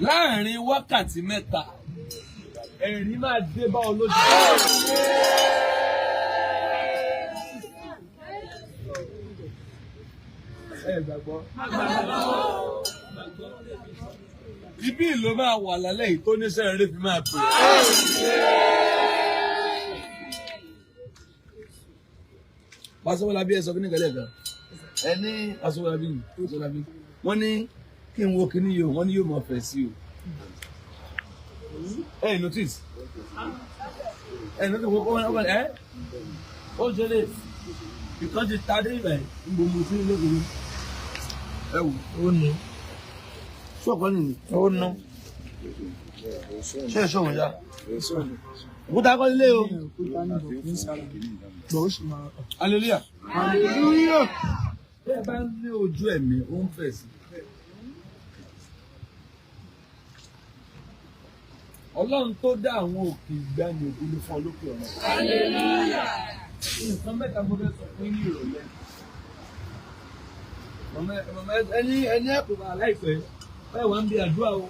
Láàrin wákàtí 3, ẹ̀rí máa dé bá ọ lójú. Ẹ gbàgbọ́. Ibi ìlú máa wà lálẹ́ yìí tó níṣẹ́ eré fi máa pè é. Pásọ́wọ́lábí, ẹ sọ kí ní kẹlẹ́ kan. Ẹ ní Pásọ́wọ́lábí ni Pásọ́wọ́lábí. Wọ́n ní kí n wo kíní yìí o, wọ́n ní yóò máa fẹ̀ sí o. Ẹ notice. Ẹ notice wọ́n kọ́ ẹ. Ó ṣe lè ìkan ti ta dé ibẹ̀ ń bo mo sí ilé ìwé. Ẹ wò. Ó nu. Sọ̀kọ́ nìyí. Ó nu. Ṣé ìṣòwò ya? Òkúta kọ́ ilé o. Hallelujah. Hallelujah. Bí ẹ bá ní ojú ẹ̀mí, ó ń fẹ̀ sí. Ọlọ́run tó dá àwọn òkè ìgbàanì, ògo ló fún ọ lókè ọ̀run. Nǹkan mẹ́ta mo fẹ́ sọ fún yín ní ìrọ̀lẹ́. Màmá, màmá, ẹni ẹ̀kọ́ bá láìpẹ́ báyìí wà ń bí àdúrà o.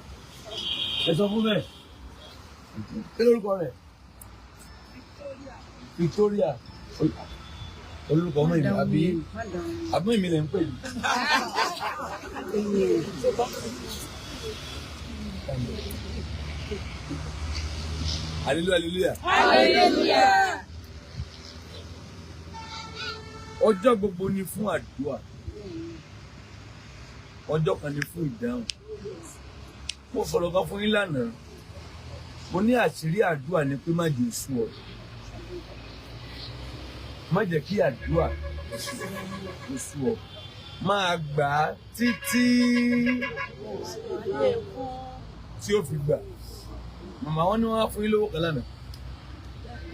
Ẹ sọ fún bẹ́ẹ̀. Kí lórúkọ rẹ̀? Victoria. Olórúkọ ọmọ ìlú àbí àbúrò mi lè ń pè ní. Hallelujah, hallelujah. Hallelujah. Ọjọ́ gbogbo ni fún àdúrà. Ọjọ́ kan ni fún ìdáhùn. Mo sọ̀rọ̀ kan fún yín lánàá. Mo ní àṣírí àdúrà ni pé má jẹ́ sú ọ. Má jẹ́ kí àdúrà ó sú ọ. Máa gbà á títí tí ó fi gbà. Màmá, wọn ní wọn á fún yín lówó kan lánàá.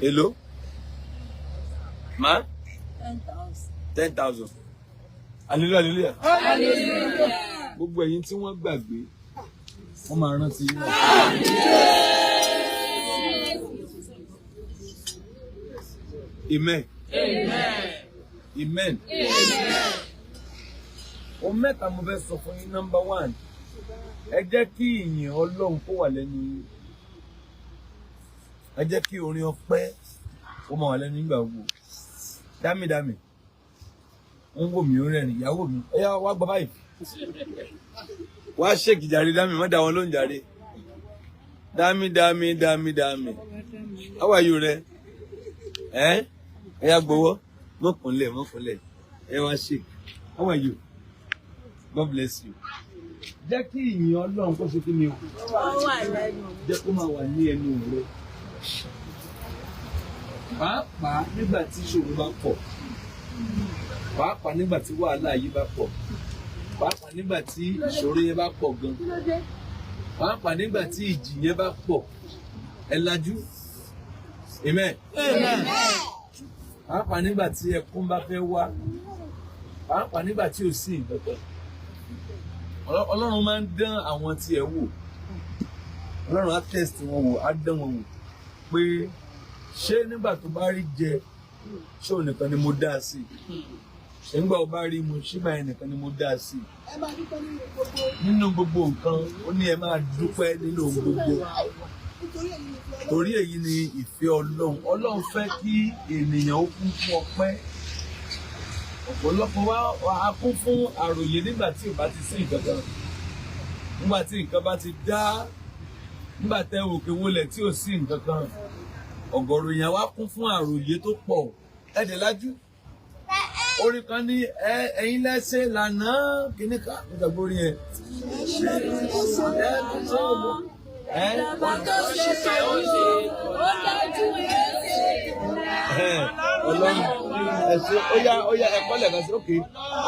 Èló? Má? 10,000. Hallelujah, hallelujah. Hallelujah. Gbogbo ẹ̀yin tí wọ́n gbàgbé, wọ́n máa rántí yín náà. Amen. Amen. Ohun mẹ́ta mo fẹ́ sọ fún yín. Number one, ẹ jẹ́ kí ìyìn Ọlọ́run kó wà lẹ́nu yín. Ẹ jẹ́ kí orin ọpẹ́ kó máa wà lẹ́nu nígbà gbogbo. Dámìdámì ń wò mí, ó rẹ́rìn. Ìyàwó mi, ẹ yá wá gba báyìí. Wá ṣèkì jàre. Dámì, má dá wọn lóhùn jàre. Dámì, dámì, dámì, dámì, how are you rẹ? Ẹ ẹ yá gbowó. Mọ́kànlẹ̀, mọ́kànlẹ̀, ẹ wá ṣèkì. How are you? God bless you. Jẹ́ kí ìyìn Ọlọ́run kó ṣe kí ni o? Jẹ́ kó máa wà ní ẹnu rẹ, pàápàá nígbà tí ìṣòro bá pọ̀, pàápàá nígbà tí wàhálà yìí bá pọ̀, pàápàá nígbà tí ìṣòro yẹn bá pọ̀ gan, pàápàá nígbà tí ìjì yẹn bá pọ̀. Ẹ lajú. Amen. Pàápàá nígbà tí ẹkún bá fẹ́ wá, pàápàá nígbà tí ò sí nǹkan kan. Ọlọ́run máa ń dán àwọn tí ẹ wò. Ọlọ́run á test wọn wò, á dán wọn wò pé ṣé nígbà tó bá rí jẹ, ṣé òun nìkan ni mo dá sí? Ṣé nígbà tó bá rí mu, ṣé báyìí nìkan ni mo dá sí? Nínú gbogbo nǹkan, ó ní ẹ máa dúpẹ́ nínú ohun gbogbo, torí èyí ni ìfẹ́ Ọlọ́run. Ọlọ́run fẹ́ kí ènìyàn ó kún fún ọpẹ́. Ọ̀pọ̀lọpọ̀ wa a kún fún àròyé nígbà tí ò bá ti sí nǹkan kan, nígbà tí nǹkan bá ti dá, nígbà tẹ òkè wọlé tí ò sí nǹkan kan. Ọ̀gọ̀rọ̀ èèyàn wa kún fún àròyé tó pọ̀. Ẹ̀dẹ̀ lájú. Orin kan ní ẹ ẹ̀yin lẹ́sẹ̀ lànà kíní ká nígbà gbórí yẹn. Ẹ Bàbá tó ṣe tó ṣe, ó dájú ẹ ṣe. Ọlọ́run, ẹ ṣe. Ó yá, ó yá, ẹ̀kọ́ lẹ̀kan sí òkè.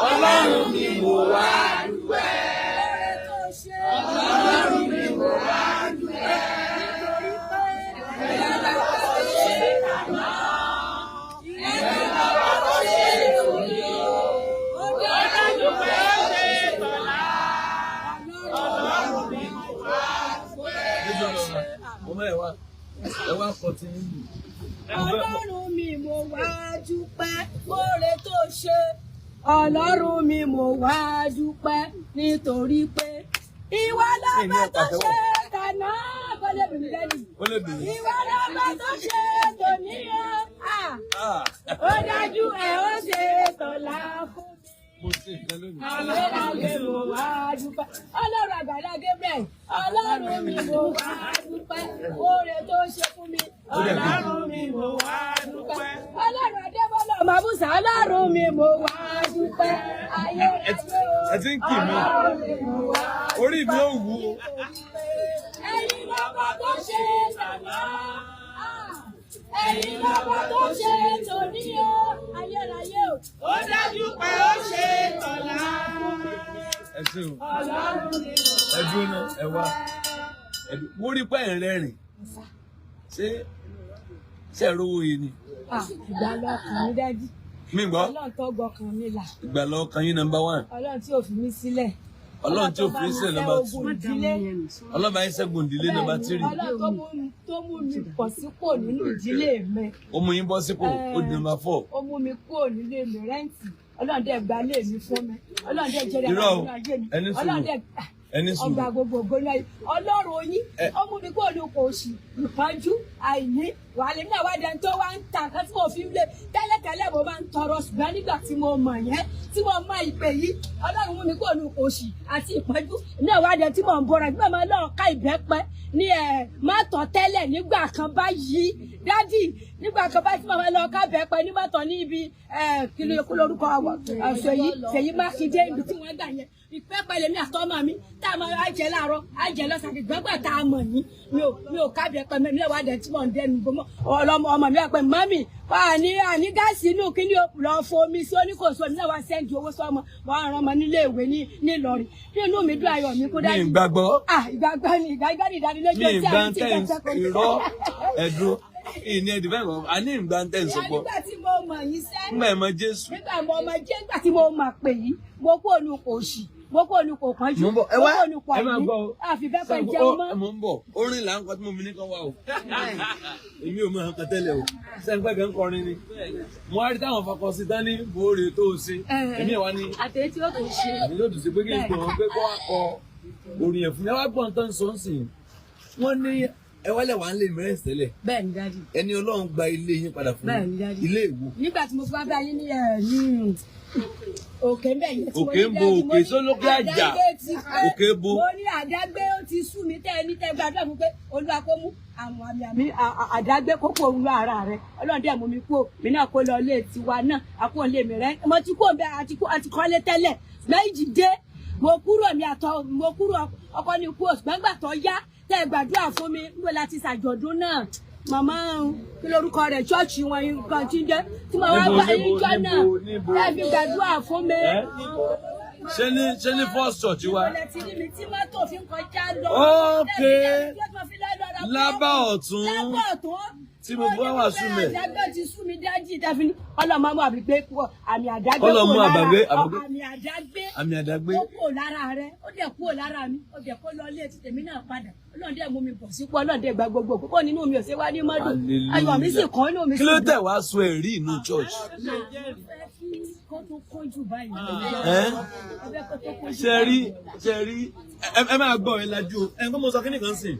Ọlọ́run ni mo wá dúpẹ́. Ọrẹ tó ṣe. Ọlọ́run mi mo wá dúpẹ́. Nítorí pé ìyára tó ṣe àná. Ìyára bàbá tó ṣe òní. Ó dájú pé ó ṣe tọ̀la. Ọlọ́run mi mo wá dúpẹ́. Mo mọ ẹ wá kọ tí yín lù. Ọlọ́run mi mo wá dúpẹ́ kóore tó ṣe. Ọlọ́run mi mo wá dúpẹ́ nítorí pé Ìwọ lọ́ba Èmi tó ò ṣe tàná kọ́lé mi lẹ́nu. Ó lè bèrè. Ìwọ lọ́ba tó ṣe tòní o. Ah, Ah, ó dájú ẹ̀ ó ṣe tọ̀la fún mi. mo ṣe nǹkan lónìí. Ayérayé mo wá dúpẹ́. Ọlọ́run àgbàlá Gabriel, Ọlọ́run mi mo wá dúpẹ́. Oore tó ṣe fún mi, Ọlọ́run mi mo wá dúpẹ́. Ọlọ́run Adébọ́lá ọmọ Abúsà, Ọlọ́run mi mo wá dúpẹ́. Ayérayé o, Ẹ ti ń kì mí. Ọlọ́run mi mo wá Orí mi ò wú o. Ẹ̀yin lọ́ba tó ṣe tàná. Ẹ̀yin lọ́ba tó ṣe tòní o. Ayérayé o. Ó dájú pé ó ṣe tọ̀la. Ẹ ṣé o. Ọlọ́run mi mo Ẹ dúró náà, ẹ wá. Mo rí pé ẹ̀ ń rẹ́rìn. Ṣé ẹ rówó yìí ni? Ìgbàlọ́ ọkàn mi dájú. Mi gbọ́. Ọlọ́run tó gbọ́kàn mi là. Ìgbàlà ọkàn yín number one. Ọlọ́run tí ò fi mí sílẹ̀. Ọlọ́run tí ò fi mí sílẹ̀ number two. Ogun ìdílé. Ọlọ́run bá yín ṣẹ́gun ìdílé number three. Ọlọ́run tó mú mi pọ̀ sípò nínú ìdílé mi. Ó mú yín bọ́ sípò, ó di number four. Ó mú mi kúrò nílé mi rent. Ọlọ́run dẹ̀ gba ilé mi fún mi. Ọlọ́run dẹ̀ jẹ́rìí Irọ́ o, nínú ayé mi. ẹni sùúrù. Ọlọ́run dẹ̀ Ẹni sùúrù. ọgbà gbogbo ògo náà. Ọlọ́run oyin ó mú mi kúrò ní ipò òṣì, ìpọ́njú, àìní, wàhálà. Èmi náà wá dẹni tó wá ń ta nǹkan tí mo fi ń lé. Tẹ́lẹ̀tẹ́lẹ̀ mo máa ń tọrọ, ṣùgbọ́n nígbà tí mo mọ̀ yẹn, tí mo mọ ìpè yìí, Ọlọ́run mú mi kúrò ní ipò òṣì àti ìpọ́njú. Èmi náà wá dẹni tí mò ń bọra nígbà máa lọ́ọ̀ ká ìbẹ́pẹ ní ẹ̀ má tọ̀ tẹ́lẹ̀ nígbà kan báyìí, daddy. Nígbà kan báyìí tí mo máa lọ ká ìbẹ́pẹ ní mọ́tọ̀ ní ibi ẹ̀ kí lórúkọ Ṣèyí Ṣèyí Mákindé, ibi tí wọ́n gbà yẹn, ìpẹ́pẹ́ lèmi àtọ́mọ mi tá a máa jẹ láàárọ̀, á jẹ lọ́sàn-án. Gbọ́ngbà tá a mọ̀ ní mi ò kábíyẹ pẹ́ mi náà wá dẹ̀ tí mò ń dẹnu bọ́ ọlọ́mọ ọmọ mi wá pẹ́ mummy àní àní gas inú kíní lọ fomi sí oníkòsó mi náà wá send owó sọ́mọ wọ́n á rán ọmọ nílé ìwé ní nílọrin. Inú mi dùn, ayọ̀ mi kó Mi dájú. ì gbàgbọ́. Ah, ìgbàgbọ́ ni, ìgbàgbọ́ ni ìdánilójú Mi ì tí gbà a ń ti tẹ̀ gbàgbọ́ kò ní. irọ́ ẹ̀dùn. Ìní ẹ̀dùn bẹ́ẹ̀ kọ́, àní ìgbà ń tẹ̀ ń sọ pọ̀. Nígbà tí mo mọ̀ yín sẹ́. Nígbà ẹ̀ mọ Jésù. Nígbà mo mọ̀ jẹ́, nígbà tí mo mọ̀ pé yìí, mo kó ònú kò òṣì, mo kó ònú kò kánjú, Mo ń bọ̀, ẹ mo wá, kó ònú kò ẹ máa àìní gbọ́ o. àfi bẹ́ẹ̀ pẹ́ jẹun mọ́. Mo ń bọ̀, orin là ń kọ tí mo fi ní kán wá o. Èmi ò mọ nǹkan tẹ́lẹ̀ o. Sẹ́ńpẹ́ kan kọrin ni. Mo wá rí táwọn fakọ sí tán ní bóore tó o ṣe. Èmi ẹ̀ wá ní Àtẹ̀yẹ tí ó tó ṣe. Èmi yóò dùn sí pé kí n pè wọ́n pé kó wá kọ orin ẹ̀ fún mi. Ẹ wá gbọ́n tán sọ ń sìn. Wọ́n ní ẹ wálẹ̀ wà ń lè mìíràn tẹ́lẹ̀. Bẹ́ẹ̀ ni, daddy. Ẹni Ọlọ́run gba ilé yín padà fún Bẹ́ẹ̀ ni, mi. Daddy. Ilé ìwò. Nígbà tí mo fi wá bá yín ní ẹ ní òkè ń bẹ̀ yẹn tí mo Òkè ní ń bo daddy, mo òkè ní sólókè àjà. àdágbé ti pé. Òkè bo. Mo ní àdágbé ó ti sú mi, tẹ́ ẹ ní tẹ́ gbàdúrà fún pé Olúwa kó mú àwọn àmì àdágbé kókó òun ara rẹ. Ọlọ́run dẹ̀ mú mi kú mi náà kó lọ ilé tiwa náà, àkó ilé mi rẹ mo ti kú òun bẹ́ẹ̀ àti kọ́lé tẹ́lẹ̀ méjì dé. Mo kúrò mi àtọ mo kúrò ọkọ ní kú oṣù gbàgbà tó yá tẹ́ ẹ gbàdúrà fún mi níbo láti ṣàjọ̀dún náà, màmá kí lorúkọ rẹ̀, ṣọ́ọ̀ṣì wọn nǹkan tí ń jẹ́ tí mo wá Níbo, bá yín níbo, jọ náà níbo, níbo? tẹ́ ẹ fi gbàdúrà fún mi. Ẹ́? Ṣé ní first church wa? Ìbọ̀lẹ̀ tí rí mi tí mọ́tò fi ń kọjá lọ. Okay. Lábá ọ̀tún. Lábá ọ̀tún. Tí mo bá wà sún mẹ́. Àdágbé ti sú mi dájí tàbí ní ọlọ́mọ mú àbígbé kú àmì àdágbé Kọ́lọ̀ mú kúrò lára àbàgbé- àmì àdágbé Àmì àdágbé. ó kúrò lára rẹ, ó dẹ̀ kúrò lára mi, ó dẹ̀ kó lọ ilé ti tèmi náà padà. Ọlọ́run dẹ̀ mú mi bọ̀ sípò, Ọlọ́run dẹ̀ gba gbogbo òkú nínú mi, ò ṣe wá ní mọ́dún. Ayọ̀ mi sì kàn, inú mi Kí sì ló dùn. tẹ̀ wá sọ ẹ̀rí inú church? Kó tó kójú báyìí. Ẹ́? Ẹ fẹ́ kó tó kójú Ṣe rí, ṣe rí, ẹ máa gbọ́ ẹ lajú o. Ẹ kó mo sọ kíní kan sìn.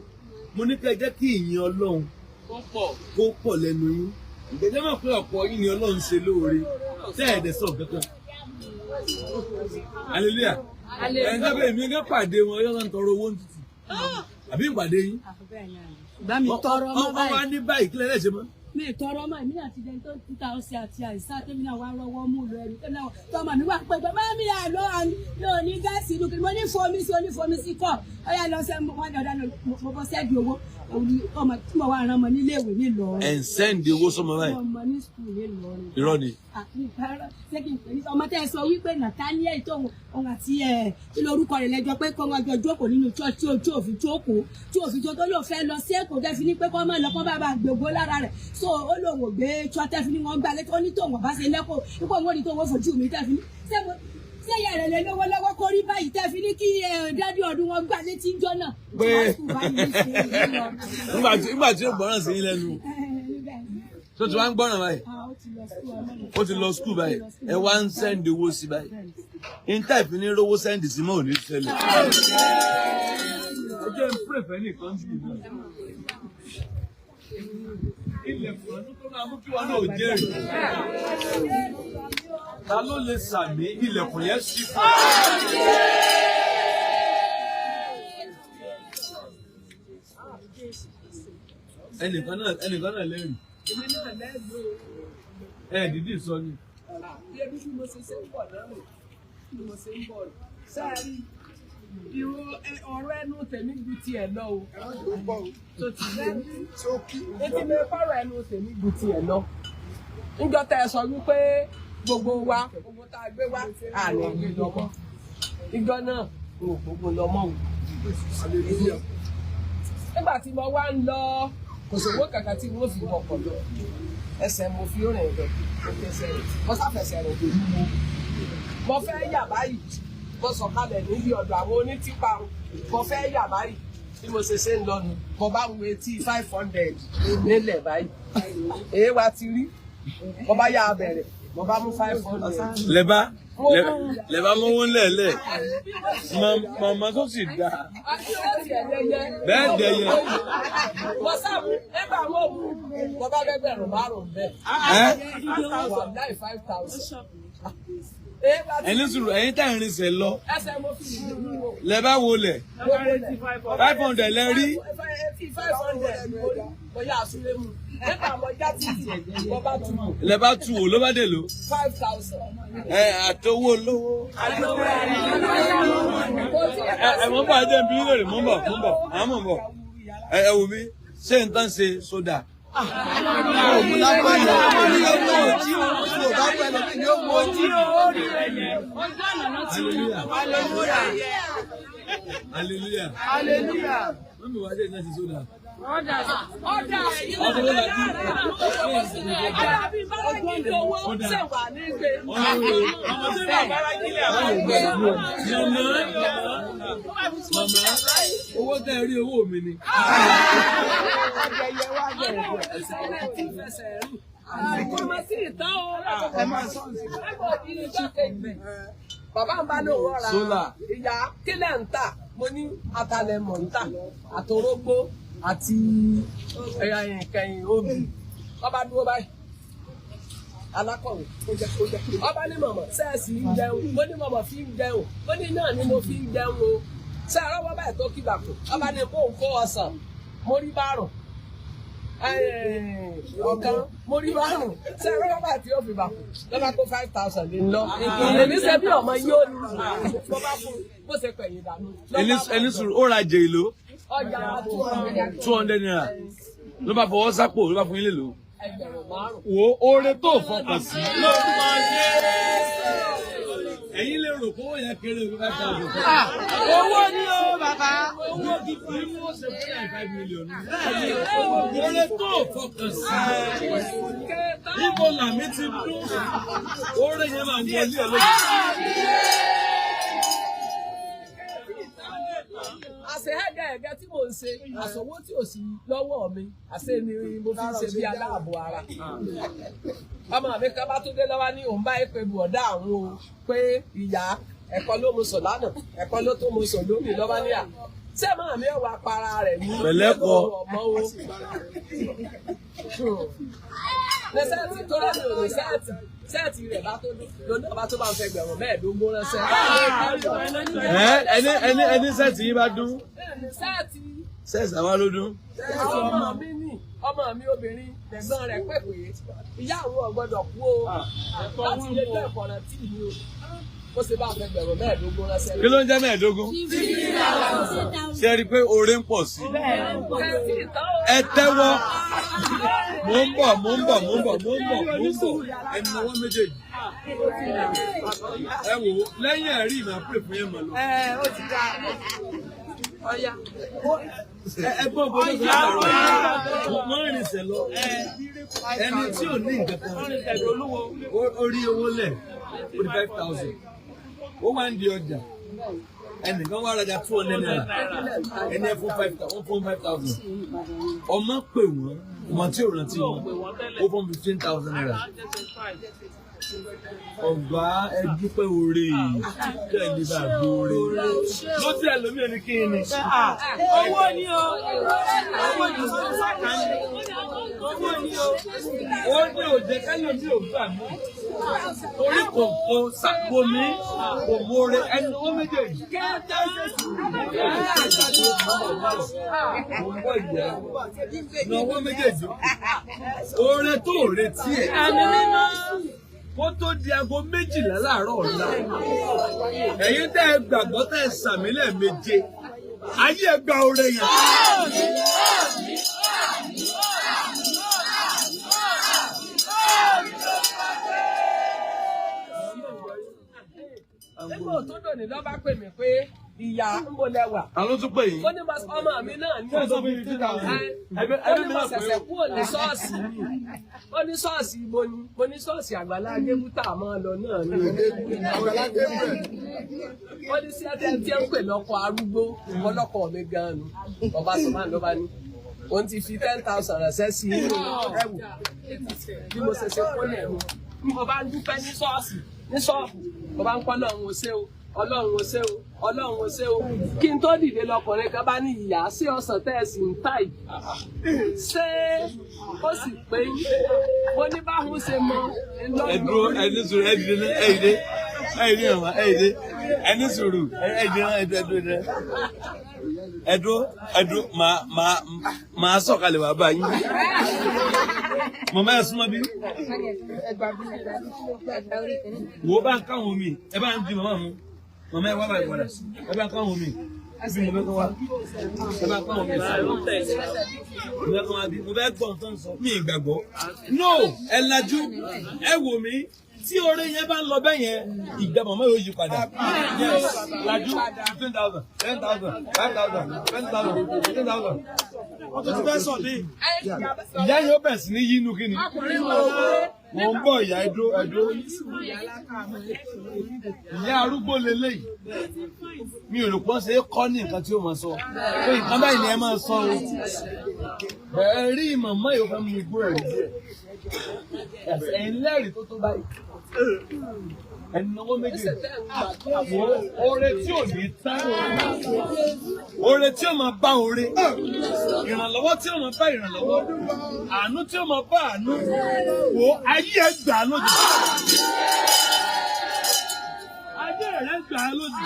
Mo ní kẹ́ ẹ jẹ́ kí ìyìn Ọlọ́run kó pọ̀ lẹ́nu yín. Ìgbẹ́jẹ́ mọ̀ pé ọ̀pọ̀ yín ni Ọlọ́run ṣe lóore. Tẹ́ ẹ̀ dẹ̀ sọ̀ kankan. Hallelujah. Ẹ̀ ń sábẹ́ èmi gán pàdé wọn yóò ń tọrọ owó ní tutù. Àbí ìpàdé yín? Bá mi tọrọ ọmọ Wọ́n wá báyìí. ní báyìí kílẹ̀ lẹ́sẹ̀ mọ́. Mi tọrọ ọmọ, èmi náà ti dẹni tó ń ta ọsẹ àti àìsàn tèmi náà wá rọwọ́ mú lọ ẹrù tèmi náà tọmọ mi wá pé pé mummy àlọ́ mi ò ní gas inú kí mo ní fomi sí oní fomi sí kọ́ ọ̀yà lọ sẹ́ wọn dọ̀dọ̀ mo bọ́ sẹ́ẹ̀dì owó ọmọ tí mo wá rán ọmọ níléèwé nílọrin. Ẹ̀ ń send owó sọmọ báyìí. Ọmọ ní school nílọrin. Irọ́ ni. Ṣé kí n pè ní ọmọ tẹ́ ẹ sọ wípé Nathaniel tó òun àti ẹ̀ kí lorúkọ rẹ̀ lẹ́jọ́ pé kọ́ wọn jọ jókòó nínú church tí ojú òfin jókòó tí òfin tó lóun fẹ́ lọ sí Èkó, tẹ́ fi ní pé kọ́ máa lọ kọ́ bá bá gbogbo lára rẹ̀ so ó lóun ò gbé church, tẹ́ fi ní wọ́n gbá létí ó ní tóun ọ̀bá ṣe lẹ́kọ̀ọ́ nípò òun ò ní tóun ó fojú mi, tẹ́ fi ní ṣé mo ṣé ìyá rẹ̀ lè lówó lọ́wọ́ kó rí báyìí, tẹ́ fi ní kí daddy ọdún wọn gbá létí ńjọ́ náà. Pé nígbà tí ó gbọ́ràn sí yín lẹ́nu tó ti wá ń gbọ́ràn báyìí, ó ti lọ school báyìí, ẹ wá ń send owó sí báyìí. Níta ìfín ní rówó send sí mọ́ ò ní ṣẹlẹ̀. Ẹ jẹ́ ń pray fẹ́ nìkan sí ìlú. Ilẹ̀kùn ọdún tó máa mú kí wọn náà jẹ́rìí. Ta ló lè sàmì ilẹ̀kùn yẹn sí fún ọ? Ẹnìkan náà lẹ́rìí. Èmi náà lẹ́nu o. Ẹ dídì sọ ni. Bí ebi bí mo ṣe ṣe ń bọ̀ náà rè, bí mo ṣe ń bọ̀ rè. Sẹ́ẹ̀rì, ìró ọ̀rọ̀ ẹnu tèmi ju tiẹ̀ lọ o. Tó ti yé mi. Etí mi kọ́rọ̀ ẹnu tèmi ju tiẹ̀ lọ. Níjọ́ tẹ́ ẹ sọ wípé gbogbo wa, gbogbo tá a gbé wá, àlè gbé lọ mọ́. Ìjọ náà, n ò gbogbo lọ mọ́ o. Nígbà tí mo wá ń lọ, kò sówó kankan tí wọ́n fi wọkọ̀ lọ. Ẹsẹ̀ mo fi rìn lọ, mo fẹsẹ̀ rìn, mo sáfẹsẹ̀ rìn dé mo. Mo fẹ́ yà báyìí, mo sọ̀kalẹ̀ níbi ọ̀dọ̀ àwọn onítìpa, mo fẹ́ yà báyìí. Bí mo ṣe ṣe ń lọ nu, mo bá wo etí 500 nílẹ̀ báyìí. Èé wa ti rí, mo bá yà bẹ̀rẹ̀, mo bá mú 500. Lẹ́bá mọ́wó ńlẹ̀ẹ́lẹ̀. Màmá tó sì dáa. Bẹ́ẹ̀ dẹ̀yẹ. Mo sábú nígbà wo mú, mo bá 5,000 bẹ́ẹ̀. Ẹ́ Wàláì 5,000. Èé wa ti ẹni sùúrù ẹ̀yin tá ìrìnsẹ̀ lọ. ẹsẹ̀ mo fi ìlú wo. Lẹ́bá wo lẹ̀. 500 lẹ rí. 500 mo yà àsúlé mu. Nígbà mo já títì, mo bá tún mọ̀. Lẹ́bá tu wò ló bá dé lò. 5,000. Ẹ àtowó lówó. Kò tí ì Ẹ mọ̀ bọ̀ ajẹ́ nbí lórí mọ̀ bọ̀ mọ̀ bọ̀ àwọn mọ̀ bọ̀. Ẹ wò mí ṣé n tán ṣe sódà. Òun lápá yìí, ó ní ọmọ òjì o, tí ò bá pẹ́ lómi ni ó mú ojú. Hallelujah. Hallelujah. Hallelujah. Mọ́mí wá ṣe ìtàn ṣe sódà. Ọ̀dà Ọdún ló la bí. Ọ̀dà bíi bálágídí owó ṣe wà ní gbé. Màmá, màmá, owó tẹ́ ẹ rí owó mi ni. Ayẹyẹ wa bẹ̀rẹ̀ tí fẹsẹ̀ rìn. Kò mọ̀ sí ìtàn o. Ẹ máa sọ sí. Ẹ̀kọ́ ìdí ìjọ kejì. Bàbá ń bá lóun rọra. Sólà. Ìyá kílẹ̀ ń tà. Mo ní atalẹ̀ mọ̀ ń tà. Àtorógbó àti kẹyìn obì. Ọba dúró báyìí. Alákọ̀wé. Ọba ní mọ̀mọ́ sẹ́ẹ̀sì ń jẹun. Mo ní mọ̀mọ́ fi ń jẹun. Ó ní náà ni mo fi ń jẹun o. Ṣé ẹ̀rọ báyìí tó kí bàkù? Ọba ní kó ń kó ọsàn. Mo rí bárùn ọ̀kan mo rí márùn ṣe rọ́bà tí ó fi bà kú lọ́ba kó 5,000 lé lọ. Èmi ṣe bí ọmọ yóò ní mo bá fún bó ṣe pẹ̀yìn dànù. Ẹni sùúrù ó ra jẹ ìlò Ọjà 200. ₦200 ló bá fọwọ́ sápò ló bá fún yín lè lò. 5,000. Wo oore tó fọkàn sí. Ẹ̀yin lè rò kówó yẹn kéré o 5,000. Owó ni o bàbá. Owó gidi ni wọ́n ṣe fún yàrá 5 million. Oore tó fọkàn sí. Ibo làmì ti dún. Oore yẹn máa ń wọlé ẹ lójú. Àṣẹ ẹ̀gẹ́ ẹ̀gẹ́ tí mò ń ṣe àṣọwó tí ò sí lọ́wọ́ mi àṣẹ ni mo fi ń ṣe bí aláàbò ara. Ọmọ mi kan bá tó dé lọ́wọ́ ní òun bá èpè bùọ̀dá àwọn o pé ìyá ẹ̀kọ́ ló mu sùn lánàá ẹ̀kọ́ ló tó mu sùn lónìí lọ́wọ́ ní à. Ṣé màá mi ò wá para rẹ̀ ní Pẹ̀lẹ́ kọ. ọmọ o. Ní sẹ́ẹ̀tì tó rẹ̀ mi ò ní sẹ́ẹ̀tì sẹ́ẹ̀tì rẹ̀ bá tó dún lónìí ọba tó bá ń fẹ́ 25,000 ránṣẹ́. Ẹ ẹni sẹ́ẹ̀tì yín bá dún. Sẹ́ẹ̀tì Sẹ́ẹ̀tì àwa ló dún. ọmọ mi ní ọmọ mi obìnrin lẹ́gbọ́n rẹ̀ pè pé ìyá àwọn ò gbọ́dọ̀ kú o láti lè jẹ́ ìkọ̀nà tí mi o ó ṣe bá fẹ́ 25,000 ránṣẹ́. Kí ló ń jẹ́ 25? Ṣé ẹ rí i pé oore ń pọ̀ sí i? Kẹ́sì ìtàn o. Ẹ tẹ́wọ́. Mò ń bọ̀, mò ń bọ̀, mò ń bọ̀, mò ń bọ̀, mò ń bọ̀. Ẹ nawọ́ méjèèjì. Ẹ wò ó, lẹ́yìn ẹ̀rí ìmọ̀ àpè fún yẹn mọ̀ lọ. Ẹ ó ti dá. Ọya. Ẹ gbọ́ bó ló sọ wọ́n rìnsẹ̀ lọ. Ẹni tí ò ní nǹkan kan, ó rí owó lẹ̀, ó di 5,000. Ó wá ń di ọjà. Ẹnìkan wá rajà ₦200. Ẹni ẹ fún 5,000, fún 5,000. Ọmọ pè wọ́n, ọmọ tí ò rántí wọn, ó fún ₦15,000. Ọ̀gá, ẹ dúpẹ́ oore yìí, kẹ́ ẹ lè bá a gbóore. Ló tí ẹlòmíì ní kí ni. Owó ni o. Owó ni o. Owó ni o. Ó ní òjẹ́ kẹ́lòmíì ò gbà mí. Torí kò kò sàpò mi, kò mórè ẹnu owó méjèèjì. Mo ń bọ̀ ìyá. Na owó méjèèjì. Oore tó ò retí ẹ̀. Ẹ̀mí mímọ́. Kó tó di aago 12 láàárọ̀ ọ̀la. Ẹ̀yin tẹ́ ẹ gbàgbọ́, tẹ́ ẹ sàmí lẹ́ẹ̀méje. Ayé ẹ gba oore yẹn. Nígbà tó dòní lọ́ bá pè mí pé ìyá ń bo lẹ́wà. Ta ló tún pè yín? Ó ní ọmọ mi náà ní. Ṣé ẹ sọ fún mi 50,000? Ó ní mo ṣẹ̀ṣẹ̀ kúrò ní ṣọ́ọ̀ṣì ni. Ó ní ṣọ́ọ̀ṣì ibo ni? Mo ní ṣọ́ọ̀ṣì Àgbàlá Gébútà máa lọ náà ni. Ó ní sí ẹtẹ tí ń pè lọ́kọ arúgbó ọlọ́kọ mi gan-an nu. Ọba sọ̀mán ló bá ní. Òun ti fi 10,000 ránṣẹ́ sí inú ẹ̀wù. Bí mo ṣe ṣe kólẹ̀ mi. Bí mo bá ń dúpẹ́ ní ṣọ́ọ̀ṣì ní ṣọ́ọ̀bù, mo bá ń kọ́ Ọlọ́run ó ṣé o, Ọlọ́run ó ṣé o, Ọlọ́run ó ṣé o. Kí n tó dìde lọkùnrin kan bá ní, ìyá, sí ọ̀sán tẹ́ ẹ sì ń tà yìí, ṣé ó sì pé mo ní báwọn ṣe mọ? Ẹ dúró, ẹ ní sùúrù, ẹ dìde, ẹ dìde, ẹ dìde, màmá, ẹ dìde, ẹ ní sùúrù, ẹ dìde, ẹ dúró, ẹ dúró, ẹ dúró, ẹ dúró, màá sọ̀kalẹ̀ wá bá yín. Màmá, ẹ súnmọ́ bí. Wo bá ń káwọn omi, ẹ bá ń di màmá mu. Màmá, ẹ wá báyìí padà, ẹ bá ń káwọn omi. Bí mo fẹ́ kọ́ wá, ẹ bá ń káwọn omi sí. Mo fẹ́ kọ́ wá bí, mo fẹ́ gbọ́ nǹkan sọ. Mi ì gbàgbọ́. No, ẹ lajú, ẹ wò mí. Tí oore yẹn bá ń lọ bẹ́ẹ̀ yẹn, ìgbà màmá yóò yí padà. Yes, lajú, 15,000, 10,000, 5,000, 20,000, 15,000. Wọ́n tún ti fẹ́ sọ̀ mí. Ìyá yóò bẹ̀rẹ̀ sí ní yínú kí ni. Mo ń bọ̀ ìyá, ẹ dúró, ẹ dúró. Ìyá arúgbó leléyìí. Mi ò rò pọ́n ṣe é kọ́ ní nǹkan tí ó máa sọ. Pé nǹkan báyìí ni ẹ máa sọ o. Bẹ́ẹ̀ rí màmá yóò fẹ́ mú igbó ẹ̀rí díẹ̀. Ẹ̀yin lẹ́rìí tó tó báyìí. Ẹni náwó méjì. Wo oore tí ò ní tán. Oore tí ó máa bá oore. Ìrànlọ́wọ́ tí ó máa bá ìrànlọ́wọ́. Àánú tí ó máa bá àánú. Wo ayé ẹ gbà á lójijì. Ayé rẹ gbà á lójijì.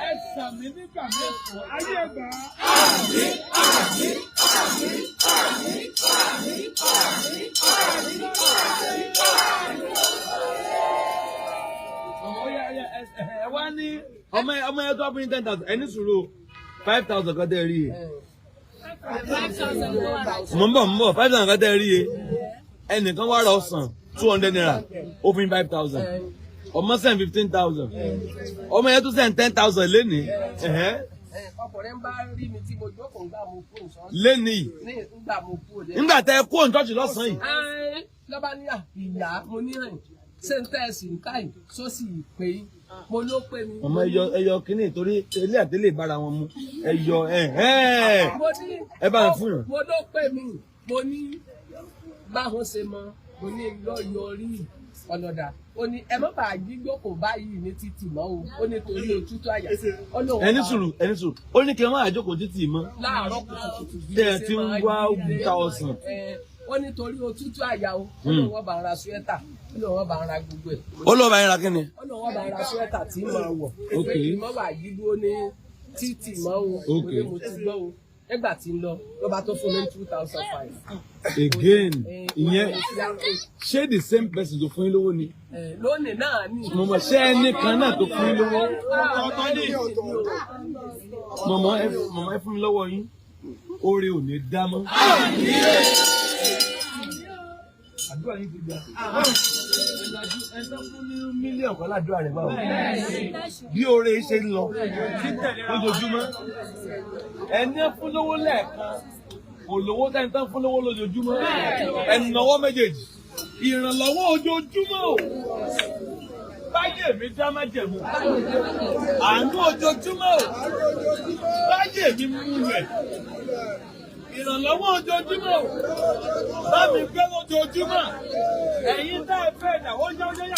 Ẹ sàmì nígbà mẹ́sàn-án. Ayé ẹ gbà á. Ọmọ ya ya ẹ ẹ wá ní ọmọ ẹ tó fún yín 10,000, ẹ ní sùúrù, 5,000 kan tẹ́ rí e. Mo ń bọ̀, mo ń bọ̀, 5,000 kan tẹ́ rí e. Ẹnìkan wá ra ọsàn ₦200, ó fún yín 5,000. Ọmọ send 15,000. Ọmọ yẹn tún send 10,000 lénìí. Ẹ̀hẹ́. Ọkùnrin bá rí mi tí mo jókòó ńgbà mo kú ṣọ́ọ̀ṣì. Lénìí. Ní ńgbà mo kú òde. Nígbà tẹ́ ẹ kó òǹtọ́ọ̀ṣì lọ́sàn-án yìí. Ẹ́ẹ́, lọ́ba ní à ìyá, mo ní hàn ṣé ń tẹ̀sí ń káyì sósì pé mo ló pé mi. Ọmọ, ẹyọ ẹyọ kínní torí ilé àtẹlẹ bára wọn mu, ẹyọ ẹhẹn. Mo ní Ẹ bá ń fún yàn. Mo ló pè mí, mo ní báwọn ṣe mọ, mo ní lọ́yọrí ọlọ́dà. Ó ní ẹ má bàa jígbókò báyìí ní títì mọ́ o. Ó ní torí òtútù àyà. Ó lóun Ẹni sùúrù, ẹni sùúrù, ó ní kí ẹ má àjókòó títì mọ́. Láàárọ̀ kùtùkùtù bí Tẹ́ ẹ ó ṣe ti ń máa wá jí dé. ta ọsàn. Ẹ, ó ní torí òtútù àyà o. Ó lóun wọ́n bá ń ra sweater, ó lóun wọ́n bá ń ra gbogbo ẹ̀. Ó lọ́ọ́ bá yín ra kí ni? Ó lóun wọ́n bá ń ra sweater tí máa wọ̀. Pé kí n má bàa yí dúró ní títì mọ́ o. Mo ní mo ti gbọ́ o. Nígbà tí ń lọ ló bá tó fún mi ní 2,500. Again, ìyẹn ṣé the same person tó fún yín lówó ni? Lónìí náà ni. Mo mọ̀, ṣé ẹni kan náà tó fún yín lówó? Mọ̀mọ́, ẹ mọ̀mọ́, ẹ fún mi lọ́wọ́ yín. Oore ò ní dá mọ́. Àdúrà yín ti gbà. Ẹ tán fún ní mílíọ̀nù kan ládùúrà rẹ̀ báwo. Bí oore ṣe ń lọ lójoojúmọ́. Ẹni fún lówó lẹ́ẹ̀kan kò lówó tẹ́ni tán fún lówó lójoojúmọ́. Ẹni náwó méjèèjì. Ìrànlọ́wọ́ ojoojúmọ́ o. Báyé mi dá májẹ̀mú. Àánú ojoojúmọ́ o. Báyé mi múlẹ̀. Ìrànlọ́wọ́ ojoojúmọ́ o. Bá mi gbé lójoojúmọ́. Ẹ̀yin tá ẹ fẹ́ dà, ó yá, ó yá, yá.